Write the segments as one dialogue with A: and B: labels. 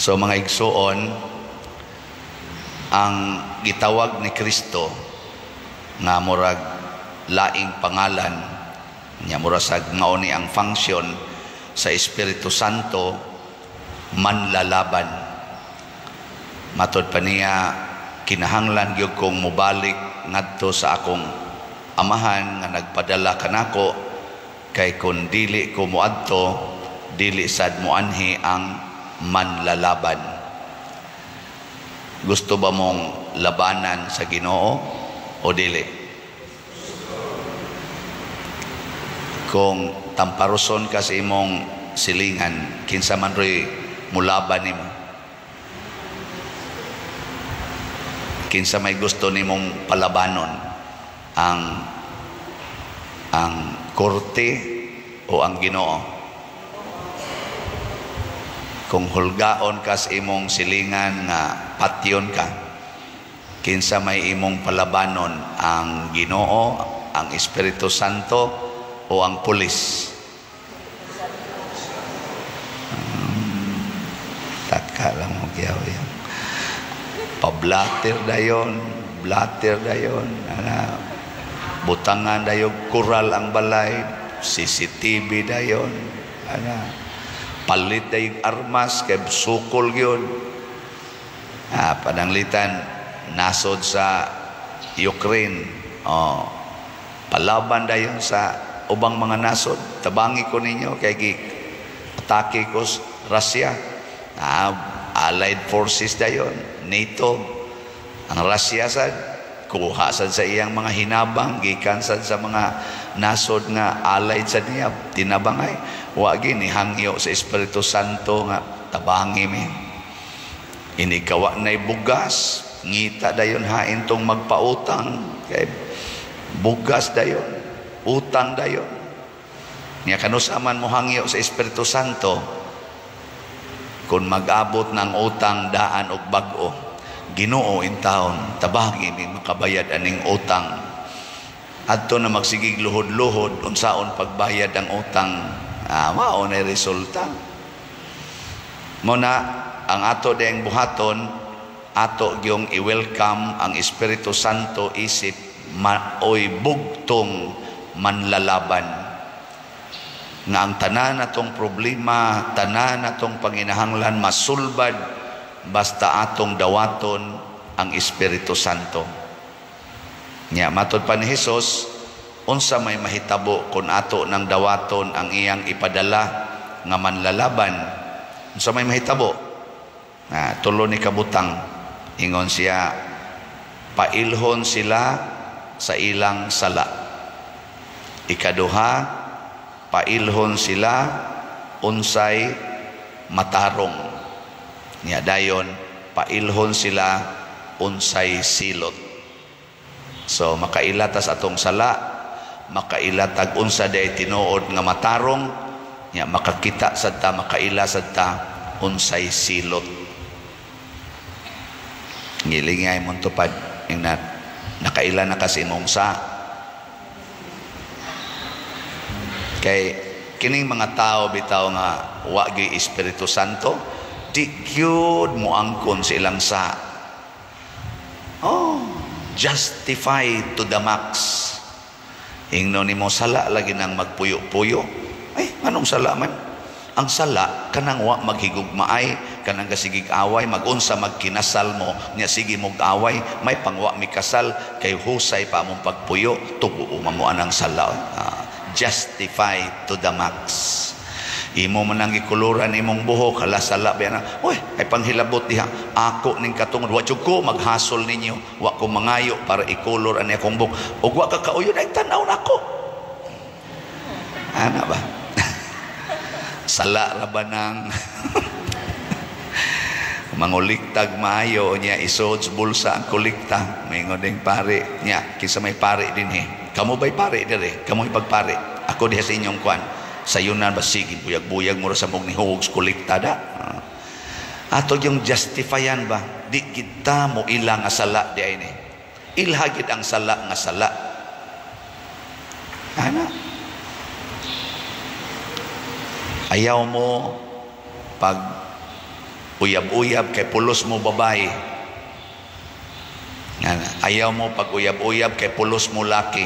A: So mga igsuon, ang gitawag ni Kristo nga murag laing pangalan niya, mura sag mao ni ang function sa Espiritu Santo, manlalaban. Matod pa niya, "Kinahanglan gyud kong mobalik ngadto sa akong Amahan nga nagpadala kanako, kay kun dili ko moadto, dili sad moanhi ang manlalaban." Gusto ba mong labanan sa Ginoo o dili? Kung tamparuson ka sa imong silingan, kinsa man roy mulaban nimo? Kinsa may gusto nimong palabanon, ang korte o ang Ginoo? Kung hulgaon ka sa imong silingan nga patyon ka, kinsa may imong palabanon, ang Ginoo, ang Espiritu Santo o ang pulis? Taka lang mo giyaw yan. Pablater dayon, blater dayon, ana, butangan dayon kural ang balay, CCTV dayon, ana, palit dayon armas kay sukol gyud. Ah, pananglitan nasod sa Ukraine, oh, palaban dayon sa ubang mga nasod, tabangi ko ninyo kay gi atake ko Russia. Ah, allied forces dayon, NATO. Ang Russia sad kuha sad sa iyang mga hinabang gikan sad sa mga nasod nga allied sad niya, tinabangay. Wa gini hangyo sa Espiritu Santo nga tabangi mi. Inikawa na'y bugas, ngita dayon hain tong magpautang kay bugas dayon, utang dayon. Nya kanusa man mo hangyo sa Espiritu Santo kung mag-abot ng utang daan og bag-o? "Ginoo, in taon tabagi mi makabayad aning utang." Adto na magsigig luhod-luhod unsaon pagbayad ang utang. Ah, mao na resulta. Mo na ang ato dayang buhaton, ato gyung i-welcome ang Espiritu Santo isip maoy bugtong manlalaban, nga ang tanan natong problema, tanan natong panginahanglan masulbad basta atong dawaton ang Espiritu Santo. Nya matod pa ni Hesus, unsa may mahitabo kung ato nang dawaton ang iyang ipadala nga manlalaban? Unsa may mahitabo? Na tulo ni kabutang. Ingon siya, pailhon sila sa ilang sala. Ikaduha, pailhon sila unsay matarong. Nya dayon, pailhon sila unsay silot. So makaila tas atong sala, makaila tag unsa day tinuod nga matarong, nya makakita sad ta, makaila sad ta unsay silot. Ngilingay mong tupad ingna, nakaila na kasi imong sa. Kay kining mga tao bitaw nga wa gyud Espiritu Santo, di gyud moangkon sa ilang sa. Oh, justify to the max. Ingno nimo, sala lagi nang magpuyo-puyo. Ay, anong sala man? Ang sala kanang wa maghigugmaay, kanang gasigig away, magunsa magkinasal mo, nya sige mog away, may pangwa mikasal kay husay pa among pagpuyo, tugo mo anang sala. Justify to the max. Imo man ang gikuluran imong buhok, hala, sala ba na? Uy, ay panghilabot diha. Ako ning katungod, wa jud ko maghasol ninyo, wa ko mangayo para ikulor ani akong buhok. Ug wa ka kauyon ay tan-aw nako. Ana ba? Sala ra ba nang manguliktag maayo niya, isod sa bulsa ang kolekta? Maingon ding pare niya, kinsa may pare dinhi? Kamo ba'y pare dire? Kamo'y pagpare ako diha sa inyong kwan, sayunan ba? Sige, buyag-buyag mo ra sa mong nihugog sa kolekta da. Ato yung justifyan ba, di kita mo ila nga sala di ay ni ilha gid ang sala nga sala ana. Ayaw mo pag Uyab-uyab kay pulos mo babae. Ayaw mo pag uyab-uyab kay pulos mo laki.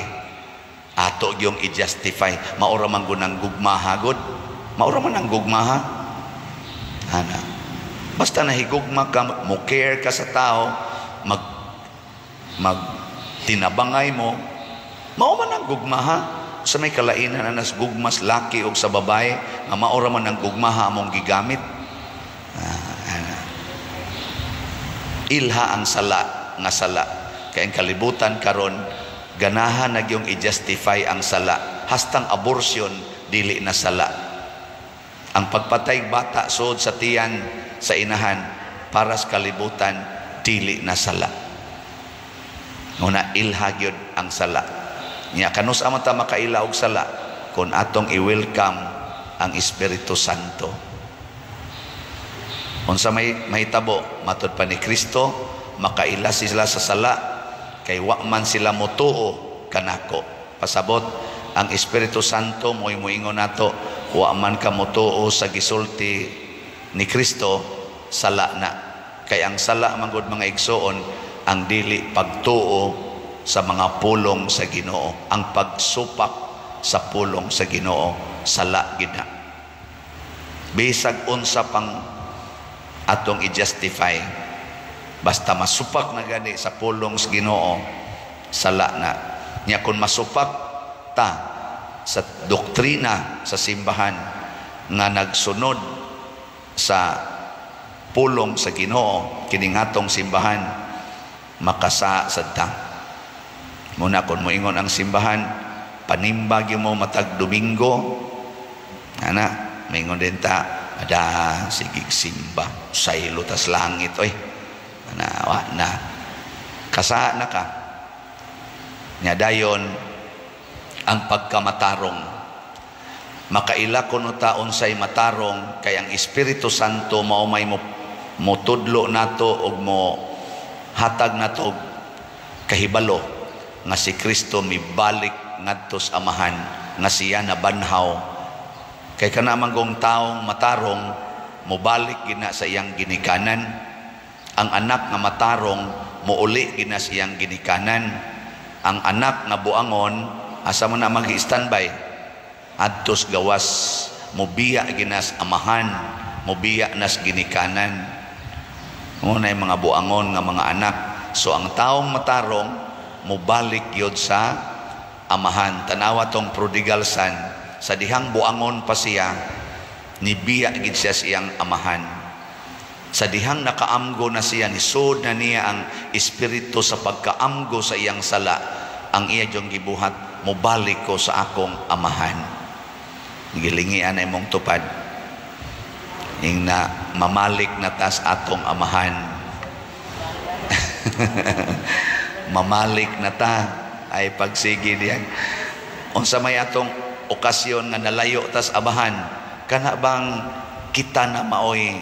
A: Ato yung i-justify. Maura man gunang gugmaha gud. Maura man ang gugmaha. Ana. Basta nahigugma ka, mo care ka sa tao, mag mag tinabangay mo, mao man ang gugmaha. Sa may kalainan na nas gugmas laki og sa babae, nga maura man ang gugmaha among gigamit. Ah, ilha ang sala nga sala. Kay ang kalibutan karon ganahan na yung i-justify ang sala. Hastang abortion dili na sala. Ang pagpatay bata sud sa tiyan sa inahan para sa kalibutan dili na sala. Muna ilha gyud ang sala. Nya kanus man ta makaila og sala kung atong i-welcome ang Espiritu Santo. Unsa may mahitabo matud pa ni Kristo, makaila sila sa sala kay wa man sila motuo kanako. Pasabot ang Espiritu Santo mo'y moingon nato, wa man ka motuo sa gisulti ni Kristo, sala na. Kay ang sala man gud, mga igsoon, ang dili pagtuo sa mga pulong sa Ginoo, ang pagsupak sa pulong sa Ginoo, sala gid na. Bisag unsa pang atong i-justify, basta masupak na gani sa pulong sa Ginoo, sala na. Nya kung masupak ta sa doktrina sa simbahan nga nagsunod sa pulong sa Ginoo, kining atong simbahan makasa sad ta. Muna kung moingon ang simbahan, panimba gyud mo matag Domingo, ana, maingon din ta, ada sige simba, saylo tas langit oy. Ana, wa na. Kasa na ka. Nya dayon ang pagkamatarong. Makaila kuno ta unsay matarong kay ang Espiritu Santo mao may mo motudlo nato og mo hatag nato og kahibalo nga si Kristo mibalik ngadto sa Amahan, nga siya nabanhaw. Kay kana man gong taong matarong mobalik gina sa iyang ginikanan. Ang anak nga matarong mouli gina sa iyang ginikanan. Ang anak nga buangon, asa man na magi-standby? Adtos gawas, mobiya ginas amahan, mobiya nas ginikanan. Muna yung mga buangon nga mga anak. So ang taong matarong mobalik yod sa amahan. Tanawa tong prodigal son, sa dihang buangon pa siya, nibiya gid siya sa iyang amahan. Sa dihang nakaamgo na siya, nisod na niya ang espiritu sa pagkaamgo sa iyang sala, ang iya diyong gibuhat, mobalik ko sa akong amahan. Gilingian na imong tupad. Ing na mamalik na tas atong amahan. Mamalik na ta ay pagsige diyan. Unsa may atong okasyon nga nalayo tas amahan, kana bang kita na maoy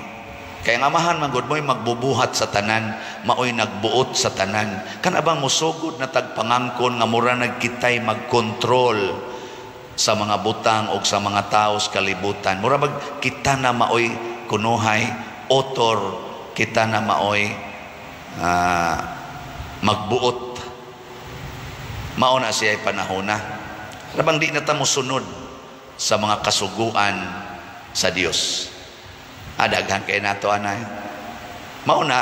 A: kay ang amahan man gud mo'y magbubuhat sa tanan, maoy nagbuot sa tanan. Kana bang mosugod na tagpangangkon nga mura nagkitay magkontrol sa mga butang o sa mga tao sa kalibutan. Mura bag kita na maoy kunuhay author, kita na maoy magbuot. Mao na siya panahona. Rabang di na ta mosunod sa mga kasuguan sa Dios. Adaghan kay nato anay. Mao na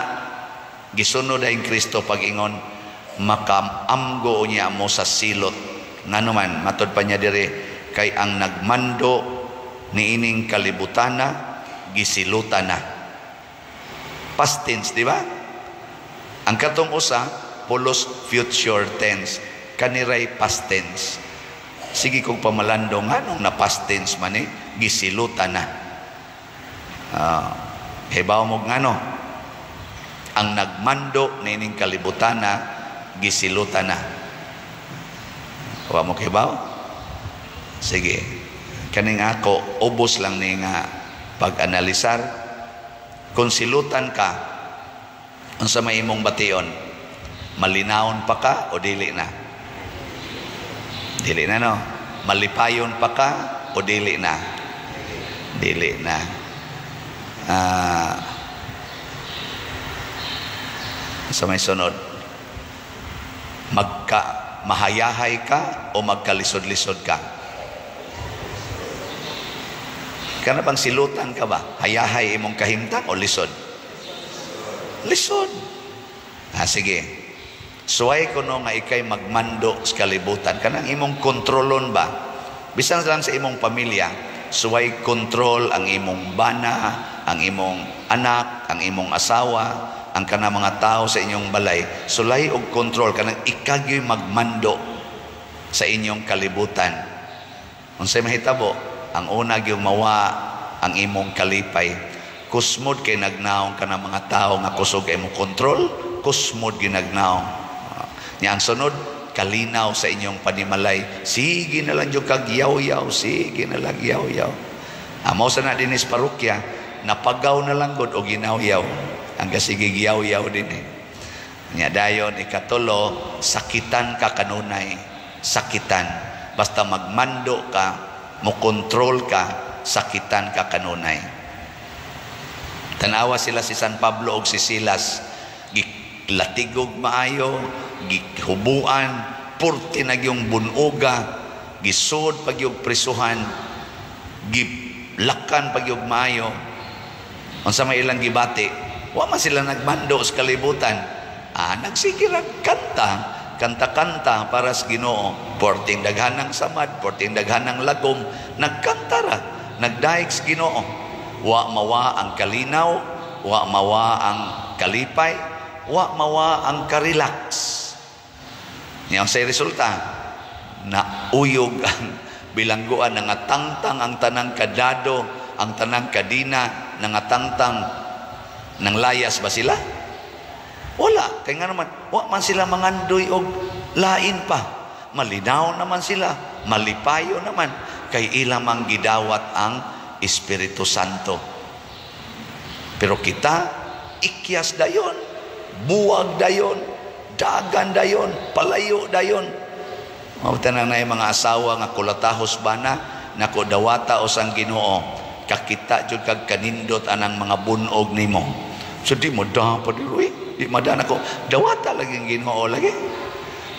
A: gisunod ang Kristo pag-ingon makaamgo niya mo sa silot. Ngano man matod pa niya dire, kay ang nagmando niining kalibutana gisilutan na. Past tense, di ba? Ang katong usa pulos future tense, kaniray past tense. Sige kong pamalandong, anong na past tense man eh? Gisilutan na. Hibaw mo ngano? Ang nagmando niining kalibutana gisilutan na. Wa mo kibaw? Sige. Kaning ako, ubos lang ni nga pag-analisar. Kung silutan ka, unsa may imong bation? Malinaon pa ka o dili na? Dili na, no? Malipayon pa ka o dili na? Dili na. Sa may sunod, magka mahayahay ka o magkalisod-lisod ka? Kana bang silutan ka ba? Hayahay imong kahimtang o lisod? Lisod. Ah, sige. Suway kuno nga ikay magmando sa kalibutan. Kanang imong kontrolon ba? Bisan lang sa imong pamilya, suway kontrol ang imong bana, ang imong anak, ang imong asawa, ang kanang mga tao sa inyong balay. Sulay og kontrol kanang ikagyo'y magmando sa inyong kalibutan. Unsay mahitabo? Ang una gyud, mawa ang imong kalipay. Kusmod kay nagnaong ka ng mga tao nga kusog kay mo kontrol, kusmod ginagnaong. Nya ang sunod, kalinaw sa inyong panimalay. Sige na lang jud kag yaw-yaw, sige na lang yaw-yaw. Amo sa na dinis parokya, napagaw na lang gud og ginaw-yaw. Ang kasige yaw-yaw din eh. Nya dayon ikatulo, sakitan ka kanunay. Sakitan. Basta magmando ka, mo kontrol ka, sakitan ka kanunay. Tanawa sila si San Pablo og si Silas, gilatigog maayo, gihubuan, purti na yung bunuga, gisod pag yung prisuhan, gilakan pag yung maayo. Unsa may ilang gibati? Wa man sila nagmando sa kalibutan. Ah, nagsige kanta, kanta-kanta para sa Ginoo. Porting daghanang samad, porting daghanang lagom, nagkanta ra, nagdaig sa Ginoo. Wa mawa ang kalinaw, wa mawa ang kalipay, wa mawa ang karelax. Niya sa resulta, nauyog ang bilangguan, nangatangtang ang tanang kadado, ang tanang kadina, nangatangtang. Nang layas ba sila? Wala. Kaya nga naman, wa man sila mangandoy og lain pa. Malinaw naman sila, malipayo naman, kay ila mang gidawat ang Espiritu Santo. Pero kita, ikyas dayon, buwag dayon, dagan dayon, palayo dayon. Mauta na na yung mga asawa nga kulatahos bana, nako, dawata usang Ginoo, kakita jud kag kanindot anang mga bunog nimo. So di mo dapat eh, di madan ako, dawata lagi ang Ginoo lagi.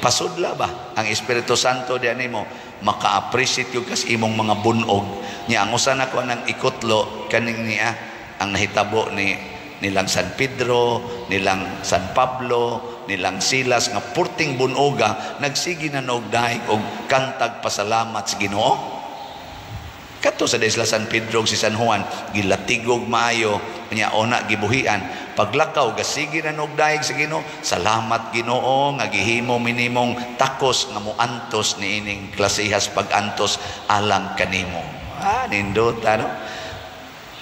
A: Pasudla ba ang Espiritu Santo di nimo, maka-appreciate yung kas imong mga bunog. Nya ang usa nako anang ikutlo kaning niya ang nahitabo ni nilang San Pedro, nilang San Pablo, nilang Silas nga purting bunoga, nagsige na og daig og kantag pasalamat sa Ginoo. Kato sa isla San Pedro ug si San Juan, gilatigog maayo, nya ona gibuhian. Paglakaw gasige na og daig sa Ginoo. Salamat, Ginoo, nga gihimo minimong takos nga muantos niining klasehas pag-antos alang kanimo. Ah, nindot ano?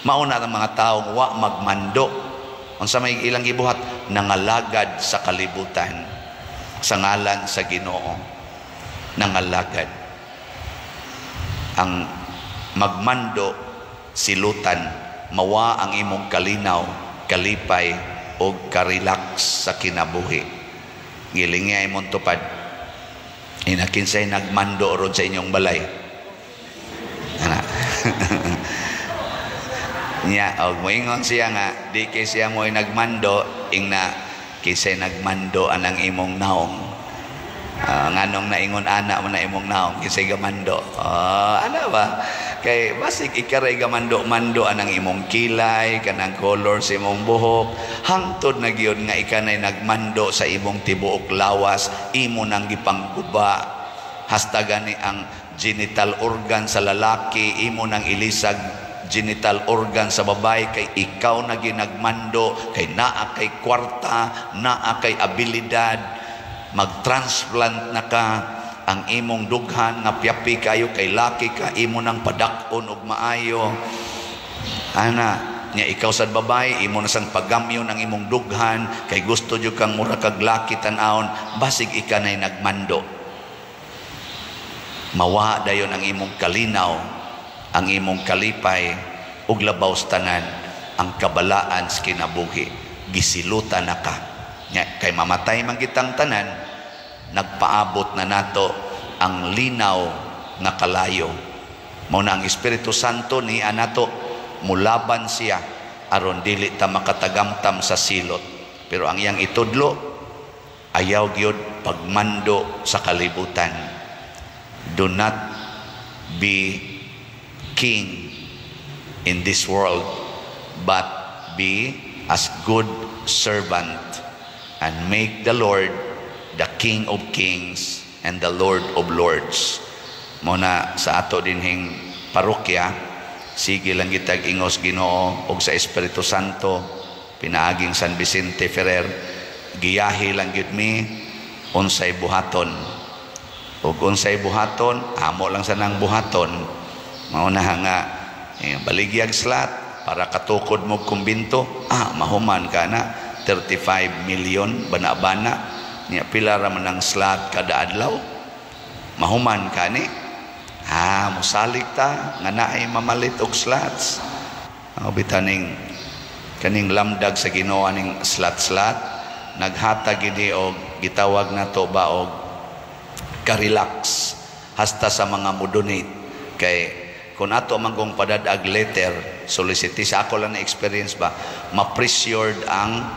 A: Mauna ang mga taong wa magmando. Unsa may ilang gibuhat? Nangalagad sa kalibutan sa ngalan sa Ginoo. Nangalagad. Ang magmando, silutan, mawa ang imong kalinaw, kalipay og karelax sa kinabuhi. Gilingi imong tupad. Ina, kinsay nagmando ron sa inyong balay? Ana. Nya og moingon siya nga di kay siya mo'y nagmando, ingna kinsay nagmando anang imong naong? Nganong naingon ana mo na imong naong, kinsay gamando? Ana ba? Kay basig ikaray gamando-mando anang imong kilay, kanang color sa imong buhok, hangtod na gyud nga ikanay nagmando sa imong tibuok lawas, imo nang gipangguba. Hasta gani ang genital organ sa lalaki, imo nang ilisag genital organ sa babae kay ikaw na ginagmando, kay naa kay kwarta, naa kay abilidad, mag-transplant na ka ang imong dughan nga piyapi kayo kay laki ka, imo nang padak-on og maayo ana. Nya ikaw sad babae, imo na sang pagamyon ang imong dughan kay gusto jud kang mura kag laki tan-awon. Basig ika nay nagmando, mawa dayon ang imong kalinaw, ang imong kalipay, ug labaw sa tanan ang kabalaan sa kinabuhi. Gisilutan na ka. Nya kay mamatay man kitang tanan, nagpaabot na nato ang linaw nga kalayo. Mao na ang Espiritu Santo ni anato mulaban siya aron dili ta makatagamtam sa silot. Pero ang iyang itudlo, ayaw gyud pagmando sa kalibutan. Do not be king in this world, but be as good servant and make the Lord the King of kings and the Lord of lords. Mao na sa ato dinhing parokya, sige lang gitag ingos Ginoo og sa Espiritu Santo pinaaging San Vicente Ferrer, giyahi lang gyud mi unsay buhaton. Ug unsay buhaton, amo lang sa nang buhaton. Mao na nga baligyag slot para katukod mo kumbinto, mahuman ka na 35 million bana-bana niya. Pila ra man ang slot kada adlaw? Mahuman ka ni, musalig ta nga naay mamalit og slots. Bitaning kaning lamdag sa Ginoo aning slot-slot, naghatag gini og gitawag nato ba og ka-relax hasta sa mga mo-donate, kay kung ato man kong padadag letter solicit, sa ako lang na experience ba, ma-pressured ang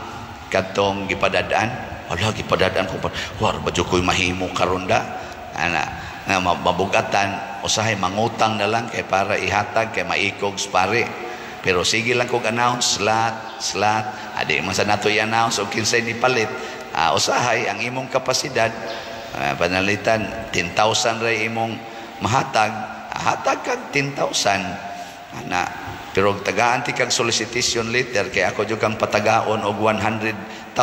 A: kadtong gipadadaan. Wala gipadadaan ko pa, war ba jud ko'y mahimo karon da, ana nga mabugatan, usahay mangutang na lang kay para ihatag kay maikog sa pare. Pero sige lang kog announce slot slot, adi man sa nato i-announce og kinsay ni palit. Usahay ang imong kapasidad, panalitan 10,000 ray imong mahatag, hatag kag 10,000 ana. Pero tagaan ti kag solicitation letter, kay ako jud kang patagaon og 100,000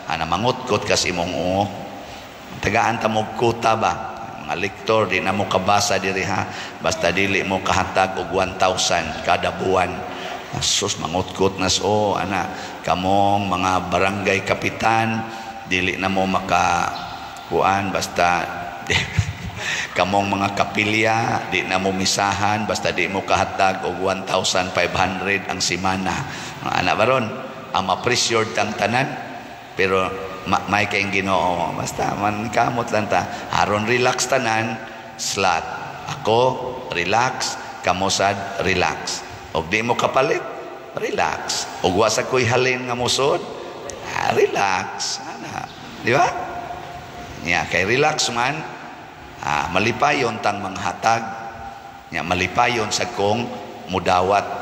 A: ana, mangutkot kas imong oo. Tagaan ta mo quota ba, mga lektor, di na mo kabasa diri ha, basta dili mo kahatag og 1,000 kada buwan. Sus, mangutkot na so ana. Kamong mga barangay kapitan, dili na mo maka kuan, basta kamong mga kapilya, di na mo misahan basta di mo kahatag og 1,500 ang simana. Mga ana baron ang ma-pressured tang tanan, pero may kayong Ginoo, basta man kamot lang ta aron relax tanan. Slot ako, relax kamo sad, relax. Og di mo kapalit, relax. Og wa sa koy halin nga musod, relax ana, di ba nya? Kay relax man, malipayon tang manghatag nya, malipayon sa kong mudawat.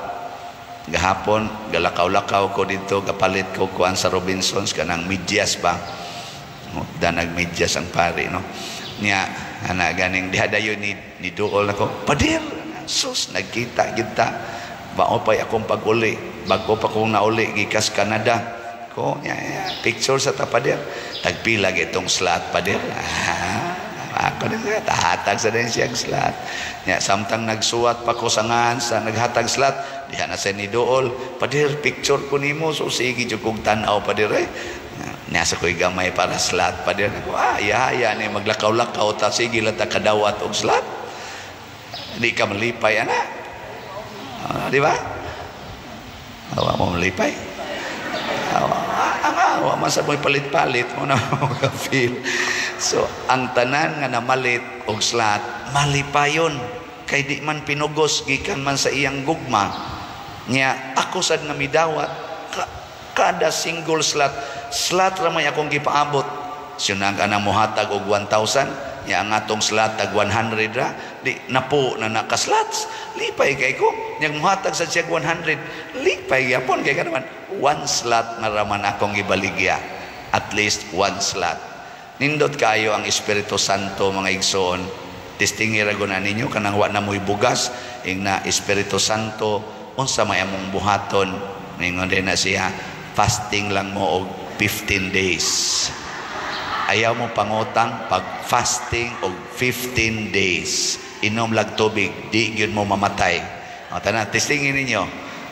A: Gahapon galakaw-lakaw ko dito, gapalit ko kuan sa Robinsons, kanang medyas ba da, nagmedyas ang pare, no? Nya ana ganing diha dayon ni duol nako, "Pader." Sus, nagkita kita. Bao pay akong pag-uli, bago pa kong nauli gikas Canada ko nya, nya, picture sa ta, pader. Tagpila itong slot, pader? Ako din siya, tahatag sa din siyang slot. Nya, samtang nagsuwat pa ko sa ngan sa naghatag slot, diha na sa ni duol, "Pader, picture ko nimo." So sige jud kog tan-aw, pader eh. Nasa ko'y gamay para slot, pader. Ako, ya, ya ni maglakaw-lakaw ta, sige lang ta kadawat og slot. Di ka malipay ana. Di ba? Awa mo malipay. Awa, ang awa man sa mo'y palit-palit mo na mo feel. So, ang tanan nga namalit og slot, malipayon. Kay di man pinugos, gikan man sa iyang gugma. Nya, ako sad nga midawat, kada single slot, slot ra may akong gipaabot. Siya ang muhatag og 1,000, nya ang atong slot tag 100 ra, di napo na naka-slots. Lipay kay ko. Nya muhatag sa siya 100, lipay gyapon kay kanaman one slot na raman akong gibaligya. At least one slot. Nindot kayo ang Espiritu Santo, mga igsoon. Testingi ra na ninyo kanang wa na mo'y bugas, ing na, "Espiritu Santo, unsa may among buhaton?" Ningon din na siya, "Fasting lang mo og 15 days. Ayaw mo pangutang, pag fasting og 15 days. Inom lag tubig, di gyud mo mamatay." O tanan, testingin ninyo.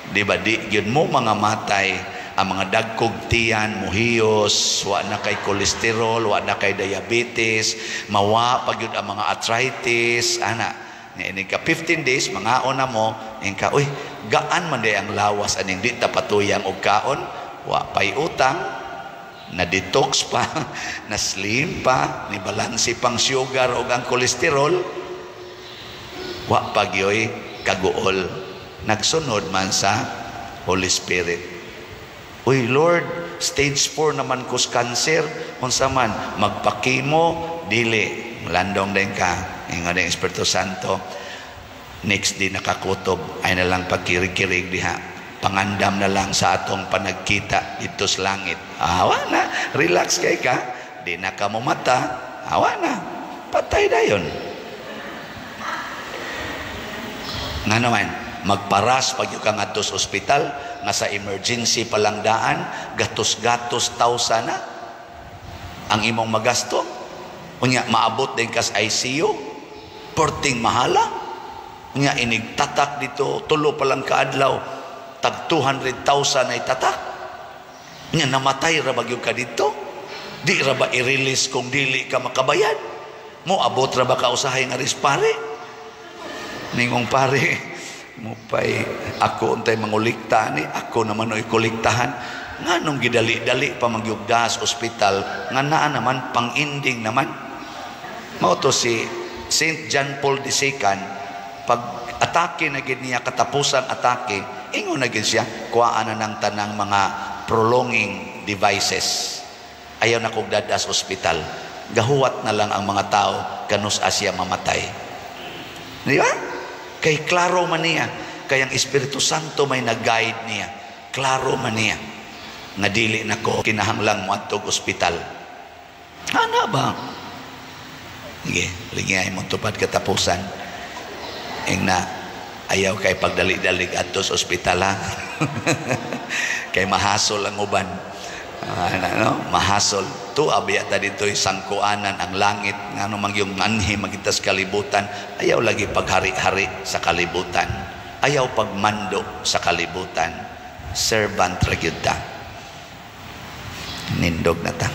A: Di ba di gyud mo mga matay ang mga dagkog tiyan, muhiyos, wa na kay kolesterol, wa na kay diabetes, mawa pa gyud ang mga arthritis, ana. Ni ka 15 days, mangaon na mo, ing ka, "Uy, gaan man day ang lawas aning di ta patuyang og kaon," wa pay utang, na detox pa, na slim pa, ni balanse pang sugar og ang kolesterol, wa pa gyoy kaguol. Nagsunod man sa Holy Spirit. Uy Lord, stage 4 naman ko sa cancer, unsa man magpa-chemo, dili landong din ka. Ingon ang Espiritu Santo, next day nakakutob ay na lang pagkirig-kirig diha, pangandam na lang sa atong panagkita dito sa langit. Awa na, relax kay ka, di na ka mata, awa na, patay dayon. Nga naman, magparas pag ka ngadto sa ospital, nga sa emergency palang daan, gatos-gatos tawsa na ang imong magasto. Unya, maabot din kas ICU, perting mahala. Unya, inigtatak dito, tulo pa lang kaadlaw, tag 200,000 ay tatak. Unya, namatay ra ba gyud ka dito? Di ra ba i-release kung dili ka makabayad? Mo abot ra ba ka usahay nga ris pare? Ningong pare, mupay ako untay mangulikta ni, ako naman oy kolektahan. Nganong gidali-dali pa magyugdas ospital, nga naa naman pang-ending naman. Mao to si Saint John Paul II, pag atake na gid niya, katapusan atake, ingon na gid siya, kuhaan na ng tanang mga prolonging devices. Ayaw na kog dadas ospital. Gahuwat na lang ang mga tao kanus Asya mamatay. Di ba? Kay klaro man niya. Kay ang Espiritu Santo may nag-guide niya. Klaro man niya. Nga dili na ko kinahanglang moadtog ospital. Ana ba? Sige, lingay mo tupad katapusan. Ing na, ayaw kay pagdali-dalig adto sa ospital ha. Kay mahasol ang uban. Ano, mahasol. Tuwa biya ta dito'y sangkuanan ang langit, ngano mang yung anhi magitas kalibutan. Ayaw lagi paghari-hari sa kalibutan. Ayaw pagmando sa kalibutan. Servant ra gyud ta. Nindog na ta.